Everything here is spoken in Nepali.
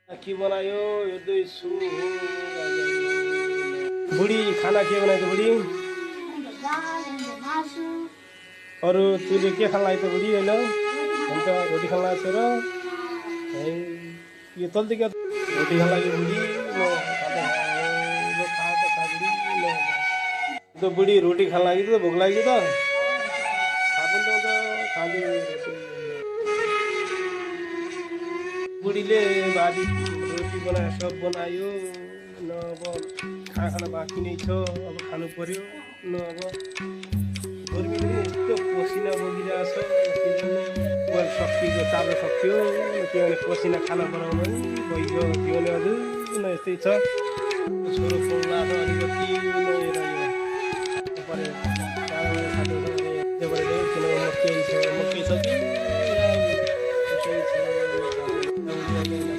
के बनायो यो दुई सु बुढी खाना के बनायो त बुढी अरू तैँले के खान लाग्यो त बुढी होइन हुन्छ रोटी खान लाग्छ र यो तल्ती क्या रोटी खान लाग्यो बुढी त बुढी रोटी खान लाग्यो त भोक लाग्यो त खानु त खाँदै बुढीले भाजी रोटी बनायो सब बनायो न अब खाना बाँकी नै छ अब खानु पर्यो न अब गर्मीले पनि यस्तो पसिना बगिरहेछ सकिएको चारो सक्यो के भने पसिना खाना बनाउनु नि भइगयो के भने हजुर न यस्तै छ छोरो पौला त अलिकति मकै छ कि